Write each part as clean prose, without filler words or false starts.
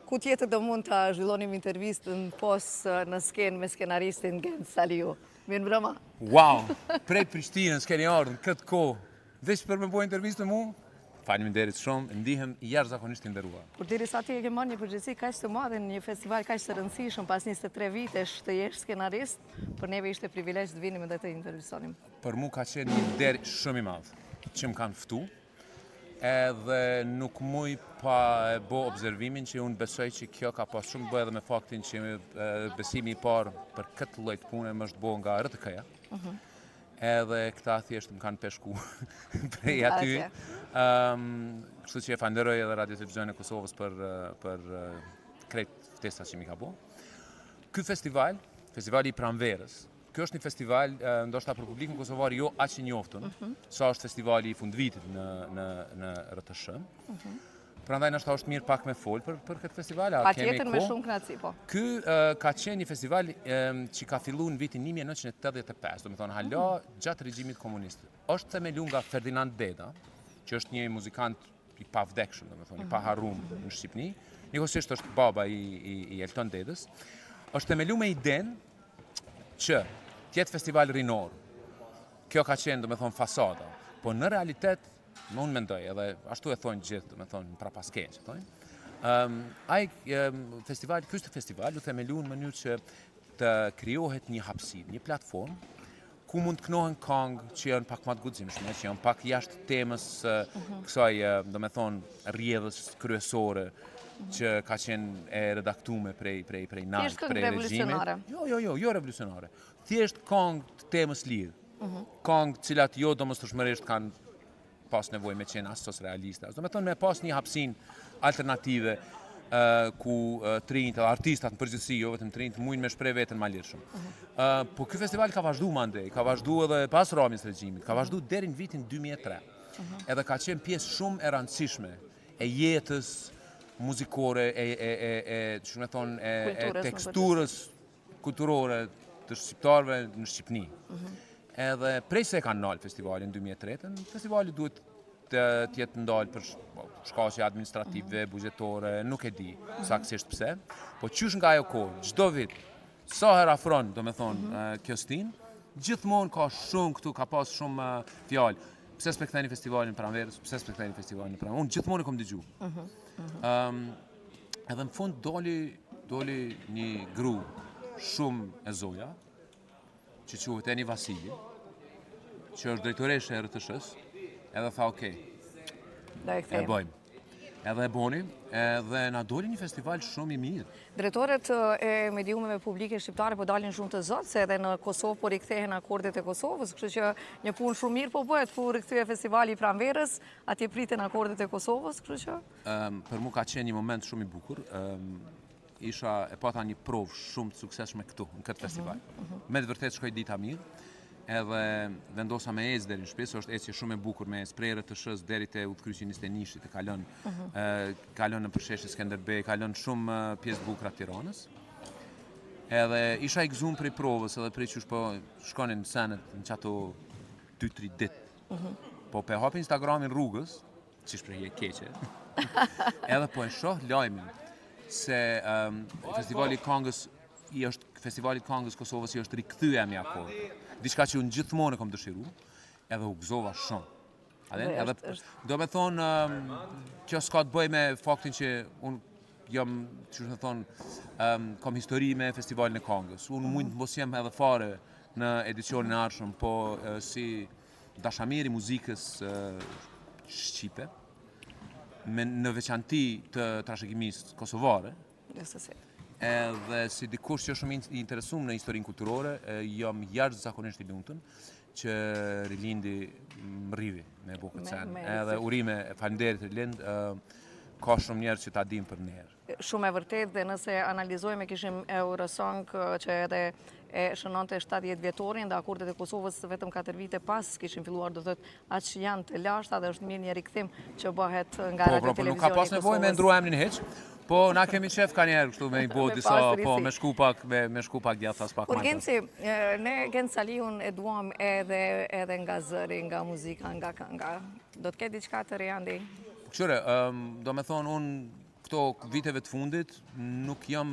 Ku tjetër do mund ta zhvillonim intervistën pos në skenë me skenaristin Genc Saliu. Mirëmbrëma. Wow, prej Prishtinës keni ardhur në këtë kohë. Veç për me bo intervistë me mu? Faleminderit shumë, ndihem jashtëzakonisht i nderuar. Përderisa ti e ke marrë një përgjegjësi kaq të madhe në një festival kaq të rëndësishëm pas 23 vitesh të jesh skenarist, për neve ishte privilegj të vinim dhe të intervistonim. Për mu ka qenë një nder shumë i madh që më kanë ftu, edhe nuk muj pa e bo observimin që unë besoj që kjo ka pas shumë të bëjë edhe me faktin që besimi i parë për këtë lloj të pune më është bo nga RTK-ja. Mhm. Edhe këta thjesht më kanë peshku prej aty. Um, kështu që e falenderoj edhe Radio Televizionin e Kosovës për, për krejt ftesat që m'i ka bo. Ky festival, festivali i pranverës, Ky është një festival, ndoshta për publikun kosovar jo aq i njoftun, mm -hmm. sa është festivali i fundvitit në në në RTSH. Mm -hmm. Prandaj ndoshta është mirë pak me fol për për këtë festival, a kemi kohë? me shumë kënaqësi, po. Ky uh, ka qenë një festival um, që ka filluar në vitin 1985, domethënë hala mm -hmm. gjatë regjimit komunist. Është themelu nga Ferdinand Deda, që është një muzikant i pavdekshëm, domethënë, i mhm. paharrum në Shqipni. Njëkohësisht është baba i, i, i Elton Dedës. Është themelu me idenë që të jetë festival rinor. Kjo ka qenë, domethënë, fasada. Po në realitet, më unë mendoj, edhe ashtu e thonë gjithë, domethënë, në prapaskenë që thonë, um, ai um, festival, ky festival u themelu në mënyrë që të krijohet një hapësirë, një platformë ku mund të kënohen kangë që janë pak më të guximshme, që janë pak jashtë temës uh mhm. kësaj, domethonë, rrjedhës kryesore që ka qenë e redaktume prej prej prej nalt, prej regjimit. Jo, jo, jo, jo revolucionare. Thjesht kangë të temës lirë. Uh mhm. -huh. Kangë të cilat jo domosdoshmërisht kanë pas nevojë me qenë as socrealiste. As domethonë me pas një hapësinë alternative uh, ku uh, të rinjtë edhe artistat në përgjithësi, jo vetëm të rinjtë, mujnë me shpreh veten ma lirshëm. Uh -huh. uh, po ky festival ka vazhdu mandej, ka vazhdu edhe pas ramjes regjimit, ka vazhdu deri në vitin 2003. Uh -huh. Edhe ka qenë pjesë shumë e rëndësishme e jetës muzikore, e, e, e, e, qysh me thonë, e, e teksturës kulturore të shqiptarëve në Shqipni. Mm -hmm. Edhe prej se e kanë nalë festivalin në 2003-ën, festivali duhet të, të jetë ndalë për po, shkaqe administrative, mm -hmm. buxhetore, nuk e di mm -hmm. saktësisht pse, po qysh nga ajo kohë, çdo vit, sa herë afron, domethonë, mm -hmm. kjo stinë, gjithmonë ka shumë këtu, ka pas shumë fjalë. Pse s'pe ktheni festivalin pranverës, pse s'pe ktheni festivalin pranverës. Unë gjithmonë e kom dëgju. Mm -hmm. um, edhe në fund doli, doli një gru shumë e zoja, që quhet Eni Vasili, që është drejtoreshe e RTSH-së, edhe tha, okej, okay, e bëjmë. Edhe e boni, edhe na doli një festival shumë i mirë. Drejtorët e mediumeve publike shqiptare po dalin shumë të zotë, se edhe në Kosovë po rikthehen akordet e Kosovës, kështu që një punë shumë mirë po bëhet, ku u rikthye festivali i pranverës, atje priten akordet e Kosovës, kështu që... Për mu ka qenë një moment shumë i bukur, isha e pata një provë shumë të suksesshme këtu, në këtë festival. Mhm, mhm. Me të vërtetë shkoi dita mirë, edhe vendosa me ecë deri në shtëpi, se është ecje shumë e bukur me ecë prej RTSH-së deri te udhëkryqi 21-shit, e kalon uh mhm. -huh. kalon nëpër sheshin Skënderbej, kalon shumë pjesë të bukura të Tiranës. Edhe isha i gëzuar prej provës edhe prej qysh po shkonin senet në qato 2-3 ditë. Uh mhm. -huh. Po pe hap Instagramin rrugës, si shprehje e keqe. edhe po e shoh lajmin se um, festivali i kangës i është festivalit kangës Kosovës i është rikthy emri Akorde. Diçka që unë gjithmonë e kam dëshiru, edhe u gëzova shumë. A din, edhe do me thonë, um, kjo s'ka të bëjë me faktin që unë jam, qysh me thonë, um, kam histori me festivalin e kangës. Unë mund të mos jem edhe fare në edicionin e ardhshëm, po uh, si dashamir i muzikës uh, shqipe, me në veçanti të trashëgimisë kosovare, Gjithsesi. Edhe si dikush që është shumë i interesuar në historinë kulturore, jam jashtëzakonisht i lumtun që Rilindi mrrivi me bo këtë sen. Edhe urime, faleminderit Rilind, ka shumë njerëz që ta dinë për nder. Shumë e vërtetë dhe nëse analizojmë kishim Eurosong që edhe e shënonte 70 vjetorin dhe akordet e Kosovës vetëm 4 vite pas kishin filluar do thotë aq janë të lashta dhe është mirë një rikthim që bëhet nga po, radio po, po, nuk ka pas nevojë me ndru emrin hiç. Po na kemi qef kanjëherë kështu me i bo disa, po me shku pak me me shku pak djathtas pak më. Genci, ne Genc Salihun e duam edhe edhe nga zëri, nga muzika, nga kënga. Do të ketë diçka të re andej? Po kqyre, do me thonë unë. Këto viteve të fundit nuk jam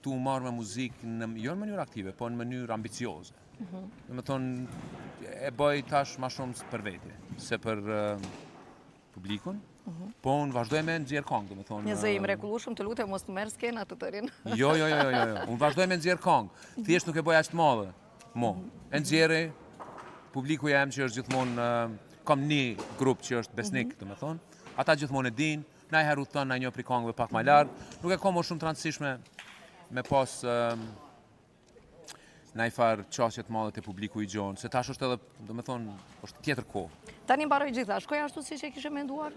tu u marrë me muzikë në, jo në mënyrë aktive, po në mënyrë ambicioze. Mm -hmm. Domethonë, e bëj tash ma shumë për vete, se për uh, publikun, mm -hmm. po unë vazhdoj me nxjerr kongë, domethonë... Një zë i mrekullueshëm, të lutem, mos të merr skena të tërin. jo, jo, jo, jo, jo, unë vazhdoj me nxjerr kongë, thjesht nuk e bëj aq të madhe, mo, mm -hmm. e nxjerri, publiku jem që është gjithmonë, uh, kam një grup që është besnik, mm -hmm. domethonë, ata gjithmonë e dinë, Najherë udhëton naj një prej kongëve pak ma larg, nuk e ka më shumë të rëndësishme me pas um, najfarë qasje të madhe te publiku i gjonë, se tash është edhe, domethonë, është tjetër kohë. Tani mbaroi gjitha, shkoi ashtu siç e kishe menduar?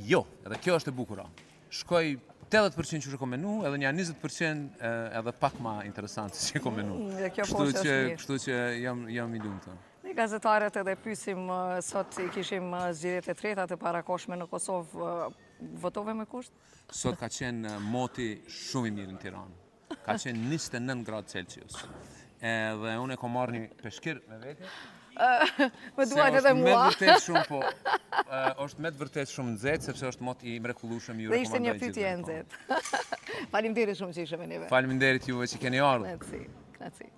Jo, edhe kjo është e bukura. Shkoi 80% qysh e kom menu, edhe një 20% edhe pak ma interesant se që e kom menu. Mm, dhe kjo po që, kështu që jam, jam i lumtur. Ne gazetarët edhe pysim sot i kishim zgjedhjet e treta të parakohshme në Kosovë, votove me kusht? Sot ka qenë moti shumë i mirë në Tiranë. Ka qenë 29 gradë Celsius. Edhe unë e kom marrë një peshkir me vete. Më duhet edhe mua. Me të vërtet shumë, po, është me të vërtet shumë nxehtë, sepse është mot i mrekullueshëm ju rekomandoj. Dhe ishte një pyetje e po. nxehtë. Faleminderit shumë që ishe me neve. Faleminderit juve që keni ardhur. Kënaqësi, kënaqësi.